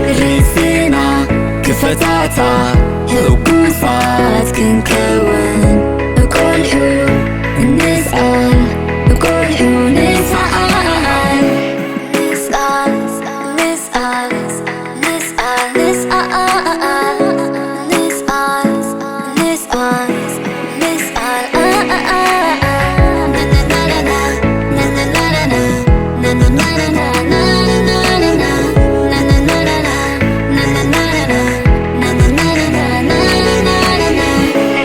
ርእስና ክፈታታ ህጉሳት ክንከውን፣ ቆልዑ ንስኣል፣ ቆልዑ ንስኣል። ንስኣል፣ ንስኣል፣ ንስኣል፣ ንስኣል፣ ንስኣል፣ ንስኣል፣ ንስኣል።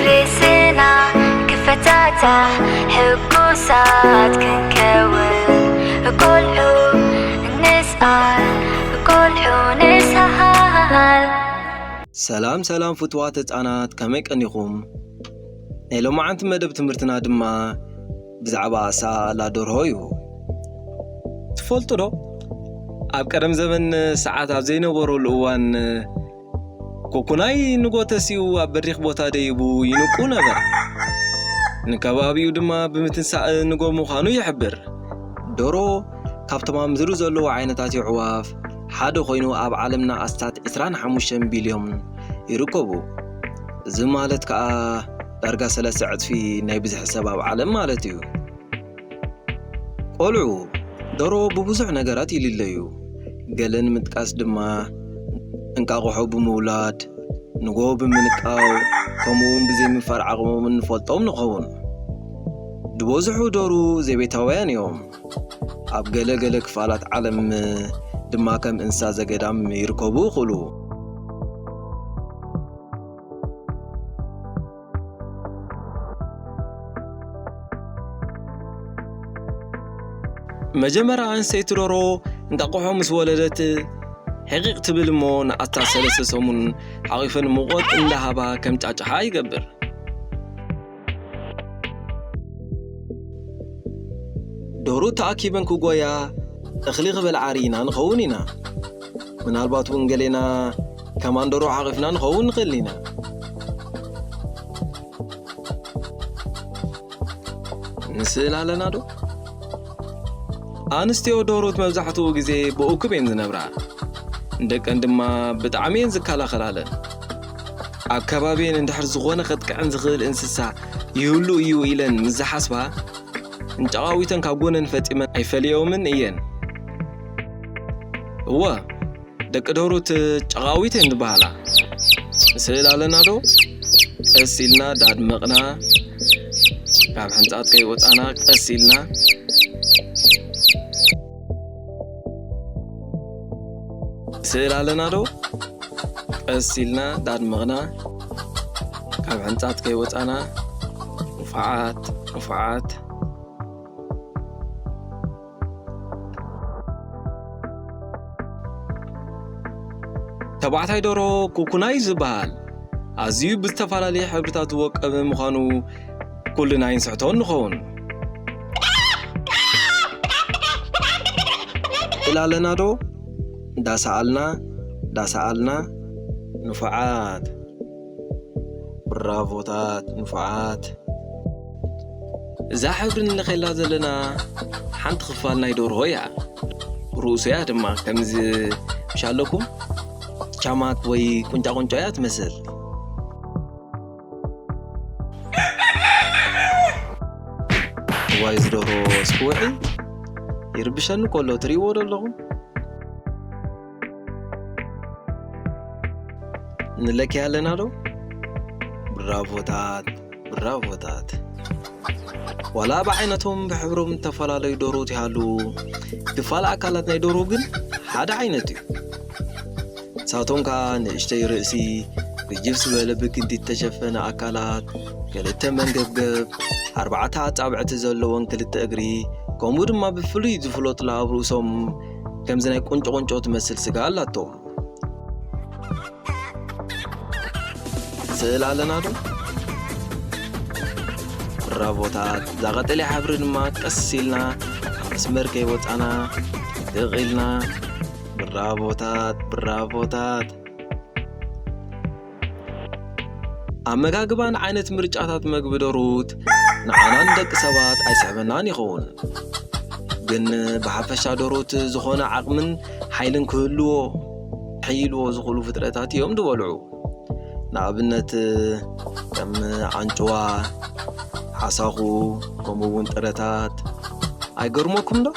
ርእስና ክፈታታ ሕጉሳት ክንከውን፣ ቆልዑ ንስኣል፣ ቆልዑ ንስኣል። ሰላም ሰላም ፍቱዋት ህፃናት፣ ከመይ ቀኒኹም? ናይ ሎማዓንቲ መደብ ትምህርትና ድማ ብዛዕባ ኣሰኣእላ ደርሆ እዩ። ትፈልጡ ዶ? ኣብ ቀደም ዘመን ሰዓት ኣብ ዘይነበረሉ እዋን፣ ኩኩናይ ንጎ ተሲኡ ኣብ በሪኽ ቦታ ደይቡ ይንቁ ነበር። ንከባቢኡ ድማ ብምትንሳእ ንጎ ምዃኑ ይሕብር። ደርሆ ካብቶም ኣብ ምድሪ ዘለዉ ዓይነታት የዕዋፍ ሓደ ኮይኑ፣ ኣብ ዓለምና ኣስታት ዕስራን ሓሙሽተን ቢልዮን ይርከቡ። እዚ ማለት ከኣ ዳርጋ ሰለስተ ዕጽፊ ናይ ብዝሒ ሰብ ኣብ ዓለም ማለት እዩ። ቆልዑ ደርሆ ብብዙሕ ነገራት ይልለዩ። ገለ ንምጥቃስ ድማ እንቃቑሖ ብምውላድ፣ ንጎ ብምንቃው፣ ከምኡውን ብዘይምንፋር ዓቕሞም እንፈልጦም ንኸውን። ዝበዝሑ ደርሁ ዘቤታውያን እዮም። ኣብ ገለ ገለ ክፋላት ዓለም ድማ ከም እንስሳ ዘገዳም ይርከቡ ይኽእሉ። መጀመርያ ኣንስተይቲ ደርሆ እንቃቑሖ ምስ ወለደት፣ ሕቒቕ ትብል እሞ ንኣስታት ሰለስተ ሰሙን ሓቒፈን ሙቐት እንዳሃባ ከም ጫጭሓ ይገብር። ደርሁ ተኣኪበን ክጎያ እኽሊ ክበልዓ ርኢና ንኸውን ኢና። ምናልባት እውን ገሌና ከማን ደርሆ ሓቒፍና ንኸውን ንኽእል ኢና። ንስእል ኣለና ዶ? ኣንስትዮ ደርሁት መብዛሕትኡ ግዜ ብእኩብ እየን ዝነብራ። ንደቀን ድማ ብጣዕሚ እየን ዝከላኸላለን። ኣብ ከባቢየን እንድሕር ዝኾነ ከጥቅዐን ዝኽእል እንስሳ ይህሉ እዩ ኢለን ምስ ዝሓስባ፣ ንጨቓዊተን ካብ ጎነን ፈጺመን ኣይፈልዮምን እየን። እወ፣ ደቂ ደርሁት ጨቓዊት እየን ዝበሃላ። ንስእል ኣለና ዶ? ቀስ ኢልና ዳድመቕና፣ ካብ ሕንጻት ከይወጻና ቀስ ኢልና። ስእል ኣለና ዶ? ቀስ ኢልና ዳድመቕና፣ ካብ ሕንጻት ከይወጻና፣ ንፉዓት፣ ንፉዓት። ተባዕታይ ደርሆ ኩኩናይ ዝበሃል፣ ኣዝዩ ብዝተፈላለየ ሕብርታት ዝወቀበ ምዃኑ ኩልና ኣይንስሕቶን ንኸውን። ስእል ኣለና ዶ? እንዳሰኣልና፣ እንዳሰኣልና፣ ንፉዓት። ብራቮታት፣ ንፉዓት። እዛ ሕብሪ ንለኸየላ ዘለና ሓንቲ ክፋል ናይ ደርሆ እያ። ርእሱ እያ ድማ ከምዚ ምሽ ኣለኩም ቻማት ወይ ቁንጫ ቁንጫ እያ ትመስል። እዋይ፣ እዚ ደርሆ እስኪ ውዒ ይርብሸኒ ከሎ ትርእይዎ ዶ ኣለኹም? ንለኪ ኣለና ዶ? ብራቮታት፣ ብራቮታት። ዋላ ብዓይነቶም ብሕብሮም ዝተፈላለዩ ደርሁት ይሃሉ፣ ክፋል ኣካላት ናይ ደርሁ ግን ሓደ ዓይነት እዩ። ንሳቶም ከኣ ንእሽተይ ርእሲ፣ ግጅፍ ዝበለ ብክንዲ እተሸፈነ ኣካላት፣ ክልተ መንገብገብ፣ ኣርባዕተ ኣጻብዕቲ ዘለወን ክልተ እግሪ፣ ከምኡ ድማ ብፍሉይ ዝፍለጡላ ኣብ ርእሶም ከምዚ ናይ ቁንጮ ቁንጮ ትመስል ስጋ ኣላቶም። ስእል ኣለና ዶ? ብራቮታት። እዛ ቀጠልያ ሕብሪ ድማ ቀስ ኢልና ኣብ መስመር ከይወጻና ጥንቅቕ ኢልና። ብራቮታት፣ ብራቮታት። ኣመጋግባን ዓይነት ምርጫታት መግቢ ደሩት ንዓናን ደቂ ሰባት ኣይስሕበናን ይኸውን። ግን ብሓፈሻ ደሩት ዝኾነ ዓቕምን ሓይልን ክህልዎ፣ ሕይልዎ ዝኽእሉ ፍጥረታት እዮም ዝበልዑ። ንኣብነት ከም ኣንጭዋ፣ ሓሳኹ፣ ከምኡ እውን ጥረታት። ኣይገርመኩም ዶ?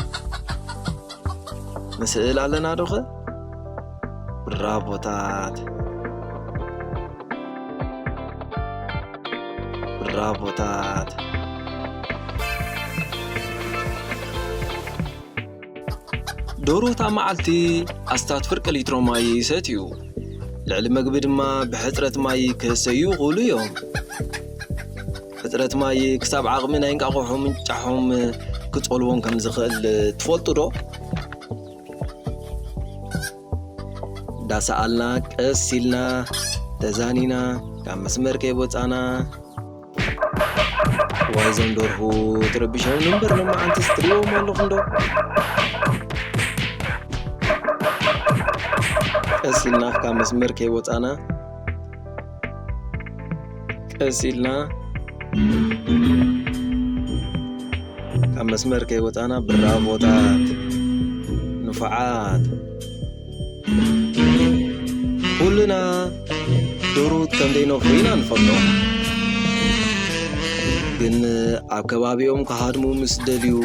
ንስእል ኣለና ዶኸ? ብራቮታት። ብራቮታት። ደሩት ኣብ መዓልቲ ኣስታት ፍርቂ ሊትሮ ማይ ይሰትዩ። ልዕሊ መግቢ ድማ ብሕጽረት ማይ ክህሰዩ ይኽእሉ እዮም። ሕጽረት ማይ ክሳብ ዓቕሚ ናይ እንቃቑሖምን ጫሖም ክጸልዎም ከም ዝኽእል ትፈልጡ ዶ? እንዳሰኣልና ቀስ ኢልና ተዛኒና ካብ መስመር ከይወጻና። ዋይ ዘም ደርሁ ትረብሸኒ እምበር ንመዓንትስ ትሪእዎም ኣለኹም ዶ? ቀስ ኢልና ካብ መስመር ከይወጻና ቀስ ኢልና ካብ መስመር ከይወጻና ብራቮታት ንፉዓት። ኩልና ደሩት ከም ዘይነፍሩ ኢና ንፈልጦ። ግን ኣብ ከባቢኦም ክሃድሙ ምስ ደልዩ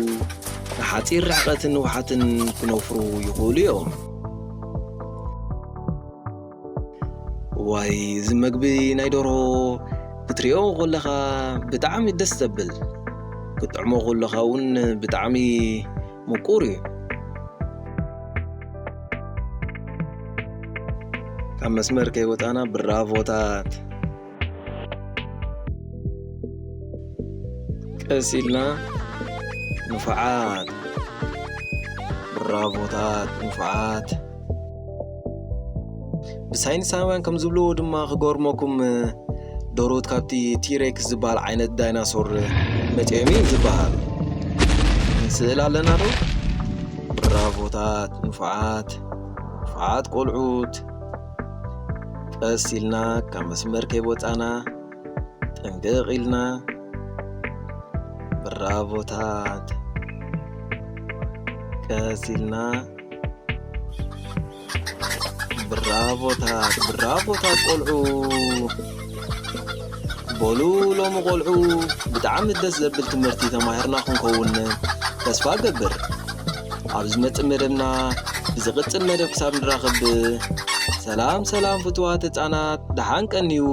ንሓጺር ርሕቀትን ንውሓትን ክነፍሩ ይኽእሉ እዮም። ዋይ፣ እዚ መግቢ ናይ ደርሆ ክትሪኦ ከለኻ ብጣዕሚ ደስ ዘብል፣ ክትጥዕሞ ከለኻ እውን ብጣዕሚ ምቁር እዩ። ካብ መስመር ከይወጻና ብራቮታት። ቀስ ኢልና ንፉዓት። ብራቮታት ንፉዓት። ብሳይንሳውያን ከም ዝብልዎ ድማ ክገርመኩም፣ ደሮት ካብቲ ቲሬክስ ዝበሃል ዓይነት ዳይናሶር መጺኦም እዩ ዝበሃል። ስእል ኣለና ዶ? ብራቮታት ንፉዓት፣ ንፉዓት ቆልዑት። ቀስ ኢልና ካብ መስመር ከይወጻና ጥንቅቕ ኢልና። ብራቮታት። ቀስ ኢልና። ብራቮታት፣ ብራቮታት ቆልዑ። በሉ ሎሚ ቆልዑ ብጣዕሚ ደስ ዘብል ትምህርቲ ተማሂርና ክንከውን ተስፋ እገብር። ኣብ ዝመጽእ መደብና ብዝቕጽል መደብ ክሳብ ንራኸብ ሰላም ሰላም ፍቱዋት ህጻናት ደሓን ቀንዩ።